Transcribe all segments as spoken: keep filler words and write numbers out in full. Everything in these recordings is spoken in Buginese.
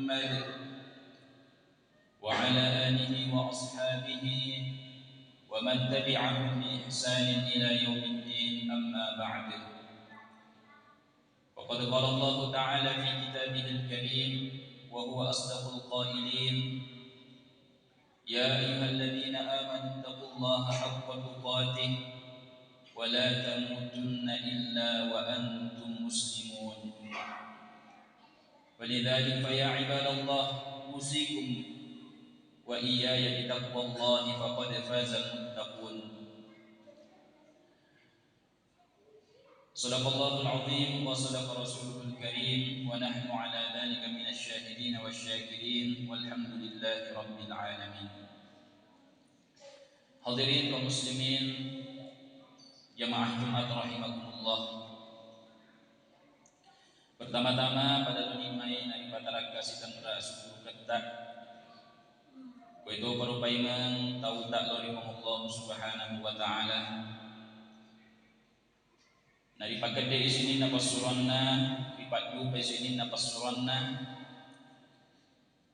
محمد وعلى آله وأصحابه ومن تبعهم بإحسان إلى يوم الدين، أما بعد. فقد قال الله تعالى في كتابه الكريم وهو أصدق القائلين: يا أيها الذين آمنوا اتقوا الله حق تقاته ولا تموتن إلا وأنتم مسلمون. فلذلك فيا عباد الله، أوصيكم وإياي بتقوى الله، فقد فاز المتقون. صدق الله العظيم وصدق رسوله الكريم ونحن على ذلك من الشاهدين والشاكرين والحمد لله رب العالمين. Hadirin kaum muslimin, jamaah Jumat rahimakumullah. Pertama-tama, pada toni mai naripatarakka sitengnga asukkuruketta. Kueto parupaimeng tauta lao ri Puang Allah Subhanahu wa Ta'ala. Naripakedde'i sininna passuroanna, ripaddupai sininna passuroanna,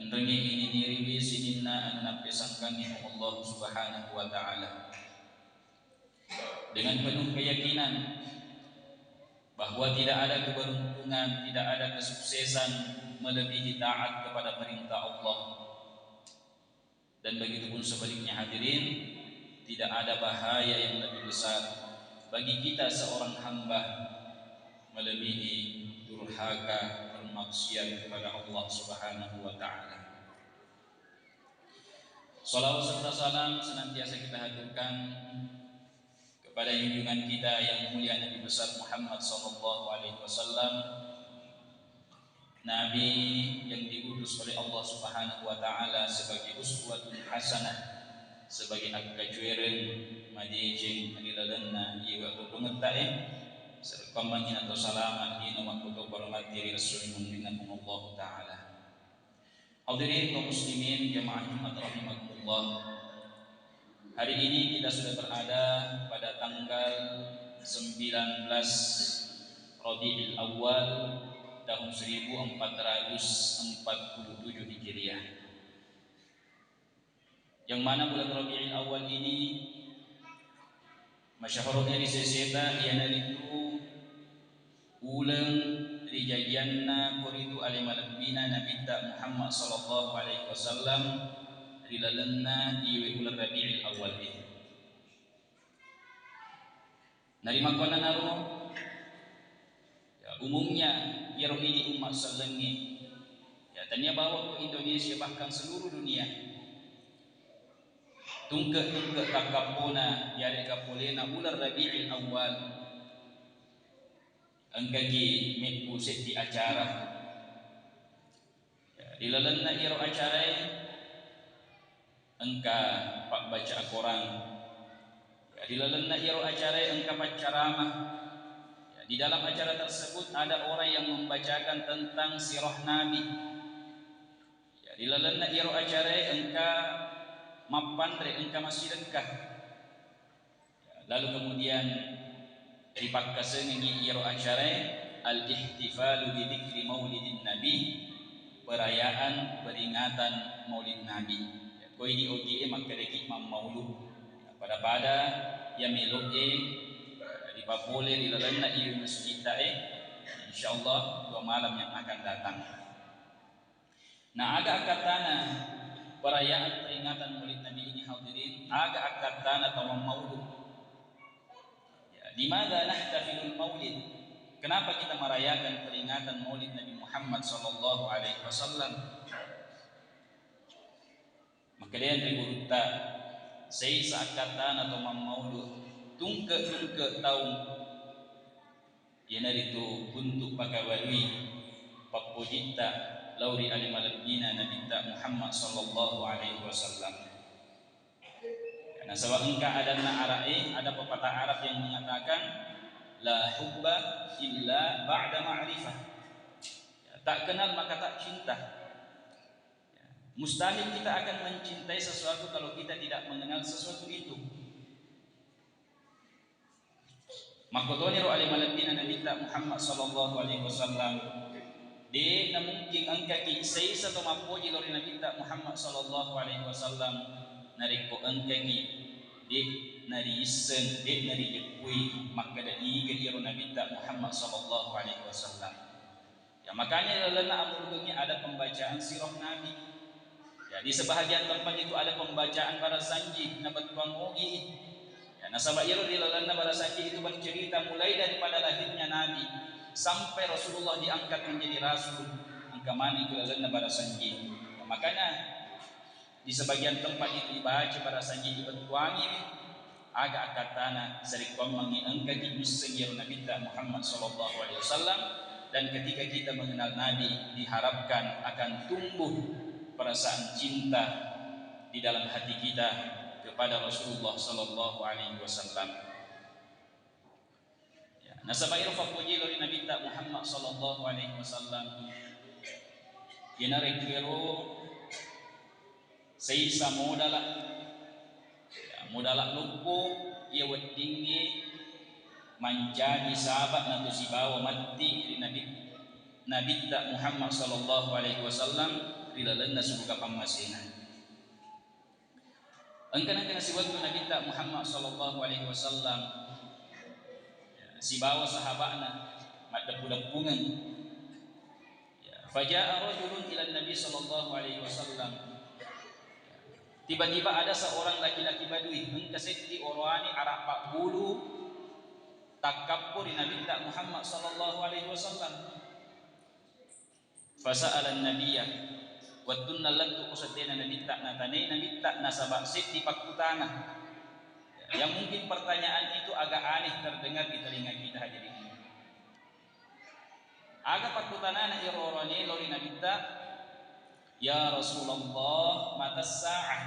enrengngi ininiriwi sininna anu nappesangkangngi Puang Allah Subhanahu wa Ta'ala. Dengan penuh keyakinan bahwa tidak ada keberuntungan, tidak ada kesuksesan melebihi taat kepada perintah Allah. Dan begitu pun sebaliknya, hadirin, tidak ada bahaya yang lebih besar bagi kita seorang hamba melebihi durhaka, bermaksiat kepada Allah Subhanahu wa Ta'ala. Salawat serta salam senantiasa kita haturkan kepada junjungan kita yang mulia, Nabi besar Muhammad sallallahu alaihi wasallam, Nabi yang diutus oleh Allah Subhanahu wa Ta'ala sebagai uswatun hasanah, sebagai akkacuereng madeceng ri lalenna iwa totongetta e, sarekkoammengngi nato salama ino makkotoparo matti ri esso ri munrinna Puang Allah Ta'ala. Hadirin kaum muslimin, jamaah Jumat rahimakumullah. Hari ini kita sudah berada pada tanggal sembilan belas Rabiul Awal tahun seribu empat ratus empat puluh tujuh Hijriah. Yang mana bulan Rabiul Awal ini masyahoro'na ri seseta, iyanaritu uleng rijajianna koritu ale malebbina Nabitta Muhammad sallallahu alaihi wasallam ri lalenna iwe uleng Rabiul Awal e. Narimakkuannanaro, ya, umumnya iyaro idi umma sellengnge, ya, tania bawang ko Indonesia, bahkan seluruh dunia, tungke-tungke takkappona yarega polena uleng Rabiul Awal, engkaki mebbu seddi acara. Ya, ri lalenna iyaro acarae engka pabbaca Quran. Ya, ri lalenna iyaro acarae engka paccarama. Ya, di dalam acara tersebut ada orang yang membacakan tentang sirah Nabi. Ya, ri lalenna iyaro acarae engka mappanre, engka massidekka. Lalu kemudian ripakkasengengngi iyaro acarae, al-ihtifalu bi dzikri maulidin nabi, perayaan peringatan maulid Nabi. Ya, ko idi ogie makkedaki mammaulu. Ya, pada-pada iya melo'e, ya, ripapole ri lalenna iwi masjitta e, insyaallah dua malam yang akan datang. Nah, aga akkattana perayaan peringatan Maulid Nabi ini, hadirin? Aga akkattana tau mammaulu? Ya, limadza nahtafilul maulid? Kenapa kita merayakan peringatan Maulid Nabi Muhammad sallallahu alaihi wasallam? Makkedai ri gurutta, seisa akkattana tau mammaulu, tungke-tungke tau. Iyanaritu untuk pakabarui pappojitta lao ri ale malebbina Nabitta Muhammad sallallahu alaihi wasallam. Nasaba engka adanna Arab e, ada pepatah Arab yang mengatakan, "La hubba illa ba'da ma'rifah." Ya, tak kenal maka tak cinta. Ya, mustahil kita akan mencintai sesuatu kalau kita tidak mengenal sesuatu itu. Makkotoniro ale malebbina Nabitta Muhammad sallallahu alaihi wasallam, De' namungkin engkaki seisa to mappoji lao ri Nabitta Muhammad sallallahu alaihi wasallam narekko engkaki de' nariisseng, de' narijeppui makkeda iga iyaro Nabitta Muhammad sallallahu alaihi wasallam. Ya, makanya ri lalenna amurgengnge ada pembacaan sirah Nabi. Ya, di sebahagian tempat itu ada pembacaan barasanji nabettuang ogi. Ya, nasaba iyaro ri lalenna barasanji itu bercerita mulai daripada lahirnya Nabi sampai Rasulullah diangkat menjadi rasul, engka maneng ri lalenna barasanji. Ya, makanya di sebagian tempat itu dibaca barasanji, ibettuangiwi aga akkattana sarekkuammengngi engkaki misseng iyaro Nabitta Muhammad sallallahu alaihi wasallam. Dan ketika kita mengenal Nabi, diharapkan akan tumbuh perasaan cinta di dalam hati kita kepada Rasulullah sallallahu alaihi wasallam. Ya, nasaba iro fappoji lao ri Nabitta Muhammad sallallahu alaihi wasallam, iyanaritu ero seisa modala, ya, modala loppo iya weddingnge mancaji sabab nato sibawa matti ri Nabi, Nabitta Muhammad sallallahu alaihi wasallam ri lalenna suruga pammasena. Engka nengka nasiwettu Nabitta Muhammad sallallahu alaihi wasallam sibawa sahaba'na maddeppu-deppungeng. Ya, faja'a rajulun ila Nabi sallallahu alaihi wasallam. Tiba-tiba ada seorang laki-laki badui, engka seddi oroane arappa bulu, takkappo ri Nabitta Muhammad sallallahu alaihi wasallam. Fasa'ala Nabiyya, wettunna lettu ko seddena Nabitta, natanai Nabitta nasaba seddi pakkutana. Yang mungkin pertanyaan itu agak aneh terdengar di telinga kita, hadirin. Aga pakkutanana iro oroane lao ri Nabitta, "Ya Rasulullah, mata sa'ah?"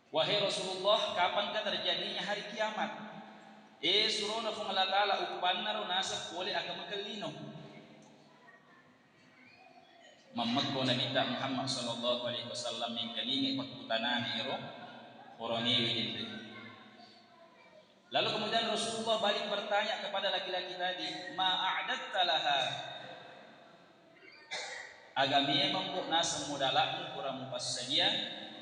Wahai Rasulullah, kapankah terjadinya hari kiamat? Eh, surona Puang Allah Ta'ala uppannaro naseng pole aga makellino. Mammekko Nabitta Muhammad sallallahu alaihi wasallam mengkalingai pakkutanana ero oroanewe denre. Lalu kemudian Rasulullah balik bertanya kepada laki-laki tadi, "Ma a'datta laha?" Aga memang, Bu, naseng modala'mu pura mupassadia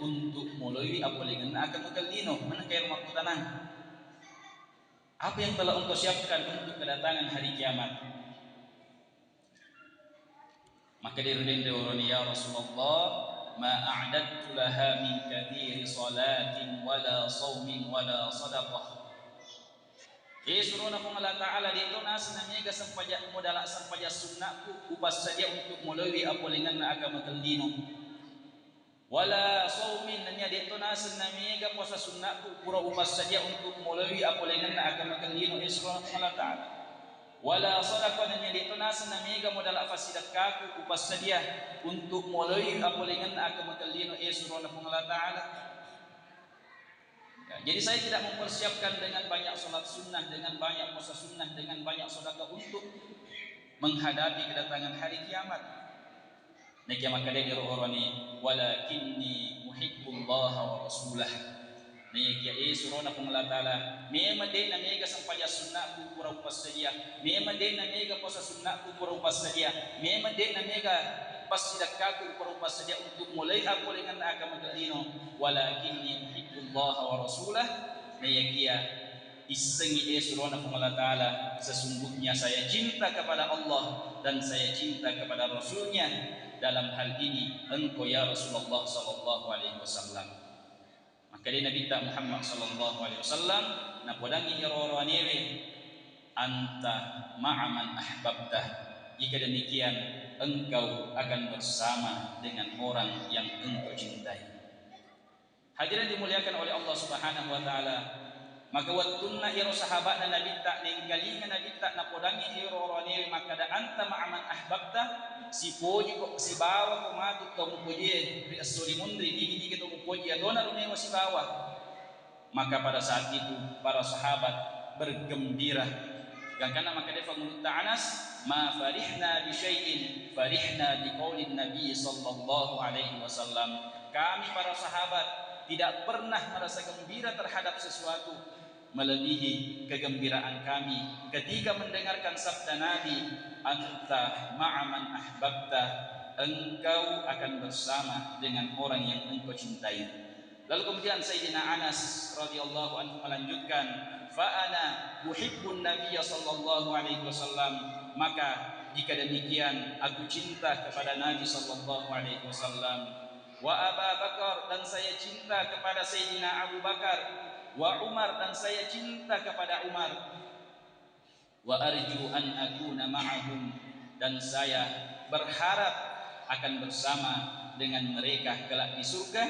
untuk moloiwi apolengenna aga makellino? Menengka ero makkutanang. Apa yang telah engkau siapkan untuk kedatangan hari kiamat? Makkeda ero denre oroane, "Ya Rasulullah, ma a'dattu laha min kathiri salatin wala saumin wala sadaqah." Eh, surona Puang Allah Ta'ala, de' to naseng na mega sempaja-, modala sempajang sunna'ku upassadia untuk moloiwi apolengenna aga makellino. Wala saumin, nennia de' to naseng na mega puasa sunna'ku pura upassadia untuk moloiwi apolengenna aga makellino, eh, surona Puang Allah Ta'ala. Wala sadaqah, nennia de' to naseng na mega modala fassidekkaku upassadia untuk moloiwi apolengenna aga makellino, eh, surona Puang Allah Ta'ala. Ya, jadi saya tidak mempersiapkan dengan banyak sholat sunnah, dengan banyak puasa sunnah, dengan banyak sedekah untuk menghadapi kedatangan hari kiamat. Naekiya makkeda ero oroane, "Walakinni uhibbullaha wa rasulah." Naekiya, eh, surona Puang Allah Ta'ala, memang de' na mega sempajang sunna'ku pura upassadia, memang de' na mega puasa sunna'ku pura upassadia, memang de' na mega passidekkaku pura upassadia untuk moloi apolengenna aga makellino, "Walakinni uhibbullaha wa rasulah." Naekiya issengngi, eh, surona Puang Allah Ta'ala, sesungguhnya saya cinta kepada Allah dan saya cinta kepada Rasulnya. Dalam hal ini engkau, ya Rasulullah sallallahu alaihi wasallam. Makkeda Nabitta Muhammad sallallahu alaihi wasallam, napodangngi ero oroanewe, "Anta ma'a man ahbabta." Jika demikian, engkau akan bersama dengan orang yang engkau cintai. Hadirin dimuliakan oleh Allah Subhanahu wa Ta'ala, maka wettunna ero sahaba'na Nabitta, nengkalinga Nabitta napodangngi ero oroanewe makkeda, "Anta ma'a man ahbabta," sipojiko, sibawako matu tau mupojie ri esso ri munri, digi-digi tau mupoji, iyatona ro mewa sibawa. Maka pada saat itu para sahabat bergembira. Gangkanna makkeda Pangulutta Anas, "Ma farihna bi syai'in, farihna bi qaulin Nabi sallallahu alaihi wasallam." Kami para sahabat tidak pernah merasa gembira terhadap sesuatu, melebihi kegembiraan kami ketika mendengarkan sabda Nabi, "Anta ma'a man ahbabta," engkau akan bersama dengan orang yang engkau cintai. Lalu kemudian Sayyidina Anas radhiyallahu anhu melanjutkan, "Fa ana uhibbun Nabiyya sallallahu alaihi wasallam," maka jika demikian aku cinta kepada Nabi sallallahu alaihi wasallam. "Wa Aba Bakar," dan saya cinta kepada Sayyidina Abu Bakar. "Wa Umar," dan saya cinta kepada Umar. "Wa arju an akuna ma'ahum," dan saya berharap akan bersama dengan mereka kelak di surga,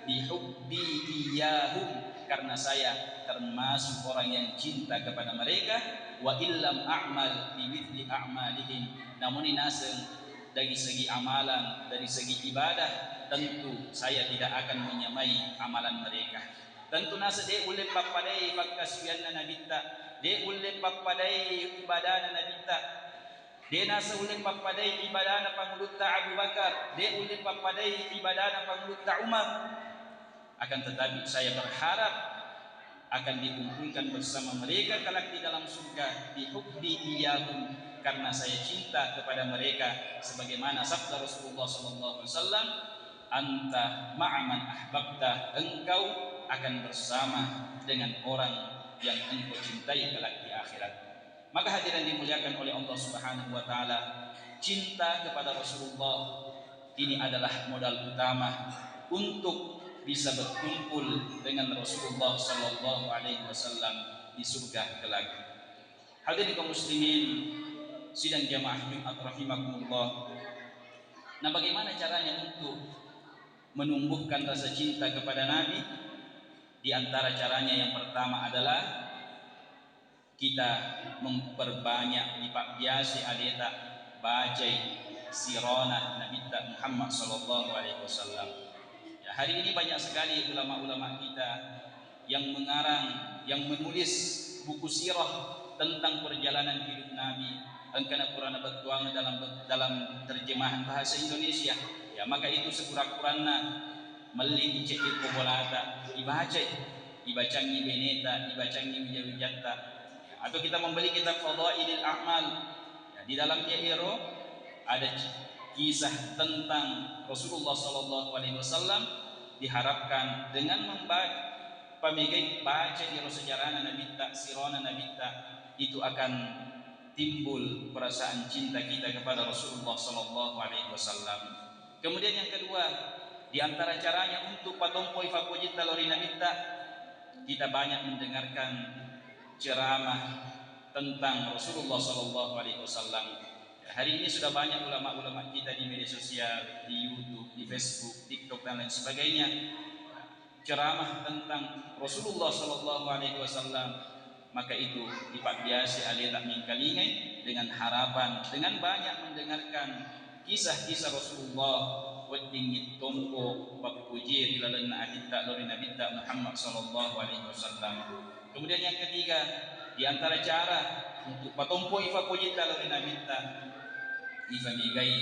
"bihubbi iyahum," karena saya termasuk orang yang cinta kepada mereka, "wa illam a'mal bimithli a'malihim," namun naseng dari segi amalan, dari segi ibadah, tentu saya tidak akan menyamai amalan mereka. Tentu naseng de' ulle pappadai pakkasuwianna Nabitta, de' ulle pappadai ibadana Nabitta, de' naseng ulle pappadai ibadana Pangulutta Abu Bakar, de' ulle pappadai ibadana Pangulutta Umar. Akan tetapi saya berharap akan dikumpulkan bersama mereka kelak di dalam surga, "bihubbi iyahum," karena saya cinta kepada mereka, sebagaimana sabda Rasulullah sallallahu alaihi wasallam, "Anta ma'a man ahbabta," engkau akan bersama dengan orang yang engkau cintai kelak di akhirat. Maka hadirin dimuliakan oleh Allah Subhanahu wa Ta'ala, cinta kepada Rasulullah ini adalah modal utama untuk bisa berkumpul dengan Rasulullah sallallahu alaihi wasallam di surga kelak. Hadirin kaum muslimin, sidang jamaah Jumat rahimakumullah. Nah, bagaimana caranya untuk menumbuhkan rasa cinta kepada Nabi? Di antara caranya yang pertama adalah kita memperbanyak, dipabbiasai aleta bacai sirana Nabitta Muhammad sallallahu alaihi wasallam. Ya, hari ini banyak sekali ulama-ulama kita yang mengarang, yang menulis buku sirah tentang perjalanan hidup Nabi. Engkana purana bettuang dalam, dalam terjemahan bahasa Indonesia. Ya, maka itu sekura-kuranna melli iceddi ko bolata, ibacai, ibacangi beneta, ibacangi wija-wijatta. Atau kita membeli kitab Fadailil A'mal. Ya, di dalamnya ero ada c-, kisah tentang Rasulullah sallallahu alaihi wasallam. Diharapkan dengan memba-, pamegai baca ero sejarahna Nabitta, sirana Nabitta, itu akan timbul perasaan cinta kita kepada Rasulullah sallallahu alaihi wasallam. Kemudian yang kedua, di antara caranya untuk patompoi fappojitta lao ri Nabitta, kita banyak mendengarkan ceramah tentang Rasulullah sallallahu alaihi wasallam. Hari ini sudah banyak ulama-ulama kita di media sosial, di YouTube, di Facebook, TikTok, dan lain sebagainya, ceramah tentang Rasulullah sallallahu alaihi wasallam, maka itu dipabbiasai aleta mengkalingai dengan harapan, dengan banyak mendengarkan kisah-kisah Rasulullah, weddingngi tompo pappuji ri lalenna atitta lao ri Nabitta Muhammad sallallahu alaihi wasallam. Kemudian yang ketiga, di antara cara untuk patompoi fappojitta lao ri Nabitta, ifamegai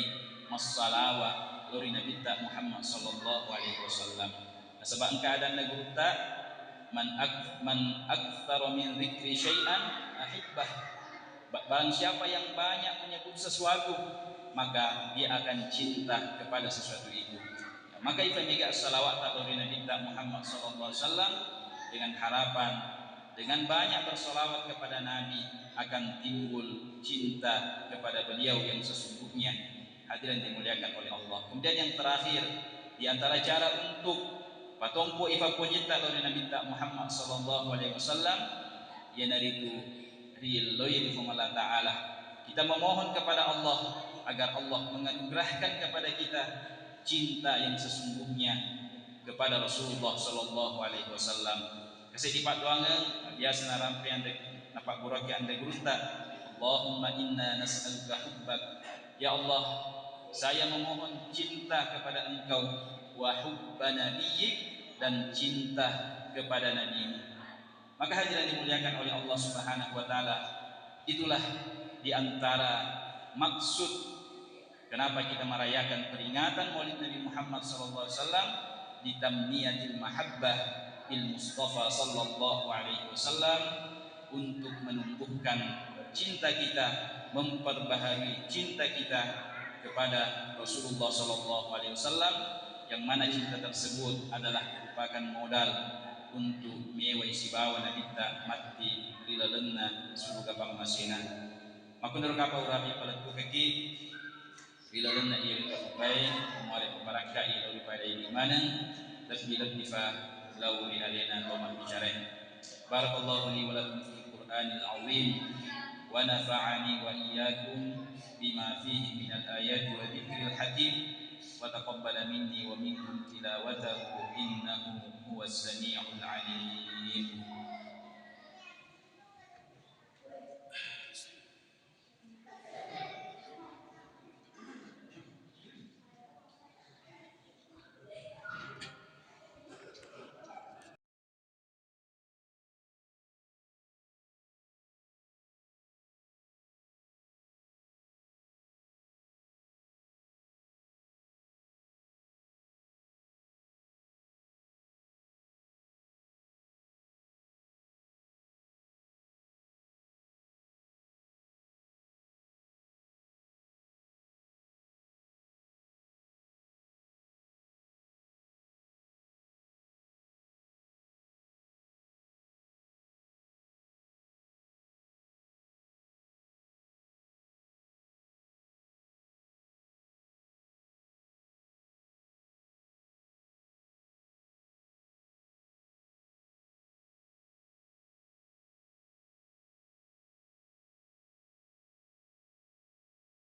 massalawa lao ri Nabitta Muhammad sallallahu alaihi wasallam. Nasaba engka adanna gurutta, "Man ak-, man aktsara min dzikri syai'an ahibbah." Ba-, barang siapa yang banyak menyebut sesuatu, maka dia akan cinta kepada sesuatu itu. Maka ifamegai salawatta lao ri Nabitta Muhammad sallallahu alaihi wasallam dengan harapan, dengan banyak bersalawat kepada Nabi akan timbul cinta kepada beliau yang sesungguhnya. Hadirin dimuliakan oleh Allah. Kemudian yang terakhir, di antara cara untuk patompo ifappojitta lao ri Nabitta Muhammad sallallahu alaihi wasallam, iyanaritu rielloi ri Puang Allah Ta'ala. Kita memohon kepada Allah agar Allah menganugerahkan kepada kita cinta yang sesungguhnya kepada Rasulullah sallallahu alaihi wasallam. Kaseddi paddoangeng, biasa narampe anre, napagguruakki anre gurutta, "Allahumma inna nas'aluka hubbak." Ya Allah, saya memohon cinta kepada Engkau, wa hubba nabiyyik, dan cinta kepada nabimu. Maka hadirin dimuliakan oleh Allah Subhanahu wa Ta'ala, itulah di antara maksud kenapa kita merayakan peringatan Maulid Nabi Muhammad sallallahu alaihi wasallam, litamniyatil mahabbah Mustafa sallallahu alaihi wasallam, untuk menumbuhkan cinta kita, memperbaharui cinta kita kepada Rasulullah sallallahu alaihi wasallam, yang mana cinta tersebut adalah merupakan modal untuk mewai sibawa Nabitta matti ri lalenna suruga pammasena. Makkunaro kapang urapi palettukaki ri lalenna iye ripakupai, muare pabarakkai lao ri pada idi maneng, lebbi-lebbi fa lao ri alena to mabbicarai. Barakallahu li wa lakum fil Qur'anil azim, wa nafa'ani wa iyyakum bima fihi minal ayati wa dzikril hakim, wa taqabbala minni wa minkum tilawatahu, innahu huwas sami'ul alim.